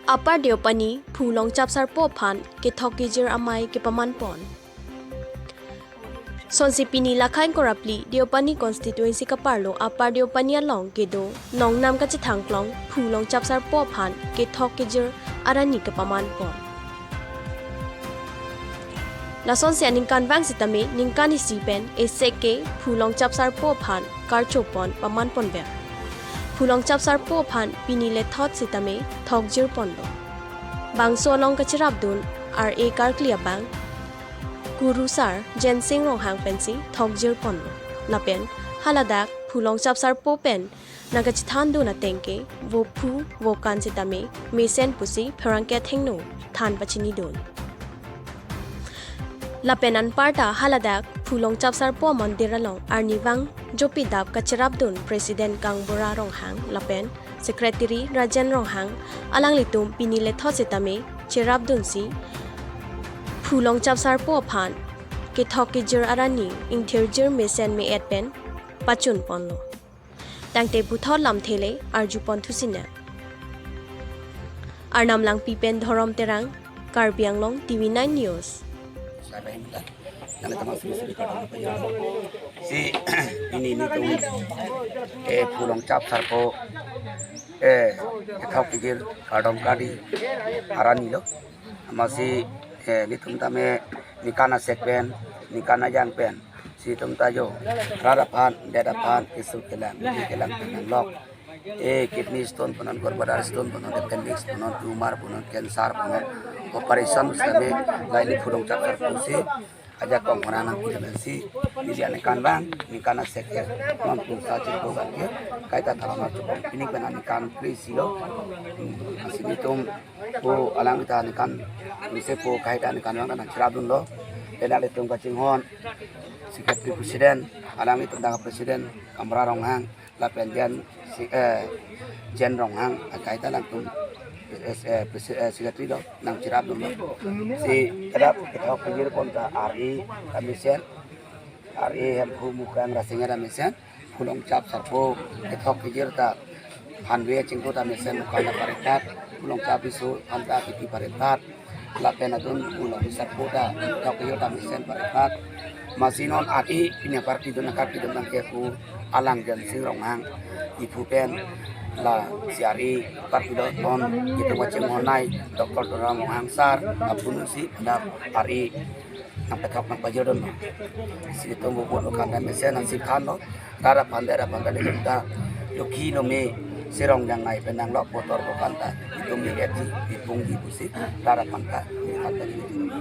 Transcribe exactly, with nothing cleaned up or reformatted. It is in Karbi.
Upper Deopani Phulongchap Sarpo aphan kethok kejir amei kepaman pon. Sonsi pini Lakhain Korapli Deopani constituency kaparlo Upper Deopani along kedo nongnam kachethangklong Phulongchap Sarpo aphan kethok kejir arani kepaman pon. Lasonsi aningkanvang sitame ningkan isi pen esek ke Phulongchap Sarpo aphan karcho pon paman ponver. Phulongchap Sarpo aphan pini lethot sitame thokjir ponlo. Bangso along kachirapdun R A karkli abang Kurusar Jensing Ronghang pensi thokjir ponlo. Lapen haladak Phulongchap Sarpo pen nangkachethandun ateng ke vo phu vo kan sitame mesen pusi pherangke athengno than pachinidun. Lapen anparta haladak Phulongchap Sarpo amondir along arnivang jopidap kachirapdun President Kangbura Ronghang lapen Secretary Rajen Ronghang alanglitum pini lethot sitame chirapdunsi Phulongchap Sarpo aphan kethok kejir arani ingthirjir mesen me-et pen pachun ponlo. Tangte puthot lamthe le arju pon thusi nang. Arnam Langpi pen Dhorom Terang, Karbi Anglong T V nine News. Sabai mula, nang tama sini sini kardom kaya. Si ini ni tu, eh, Phulongchap Sarpo, eh, kethok kejir kardom kadi arani lo. Amatsi, eh, nelitum tame ningkan asek pen, ningkan ajang pen si itum ta jo rat aphan, det aphan, keso kelang, bidi kelang pen lok. Eh, kidney stone punon, gallbladder stone punon, appendix punon, tumor punon, cancer punon, operation sitame lahei Phulongchap Sarpo si ajakong orang nangpi pensi, neli aningkanvang, ningkan asek ke, non pun sa chiko bang ke, kaita thalang chukong, pini pen aningkan phli isi lo. Hmm, lasi nelitum pu alanglita aningkan, nelitum pu kaita aningkanvang nangchirapdunlo. Lapen nelitum kachinghon, Secretary President, alanglitum dak President, Kamra Ronghang, lapen Jen si, eh, Jen Ronghang, kaita alangtum, eh, eh, presi-, eh, Secretary lo, nangchirapdunlo. Si kedap kethok kejir pon ta R A ta mesen, R A Hemphu Mukrang Rasinja ta mesen, Phulongchap Sarpo kethok kejir ta hanve chingko ta mesen, Mukrang ta parepat, Phulongchap Bisu aphan ta kiti parepat, lapen adun Phulongchap Sarpo ta kethok kejir ta mesen parepat. Amatsi non R A pini apartidun, apartidun abang ke pu alang Jensing Ronghang, iphu pen lasi R A apartidun non itum kachinghon nai Doctor Tuliram Ronghang sar aphunusi dak R A nangpathok nangpajirdun. Si itum bubut bukan ta mesen nangsi thanlo. Rat aphan, det aphan ta, nelitum ta lokhi lome, sirong jangnai pen nanglok potor bukan ta itum ni etji, ipung di pusi rat aphan ta, nelitum ta.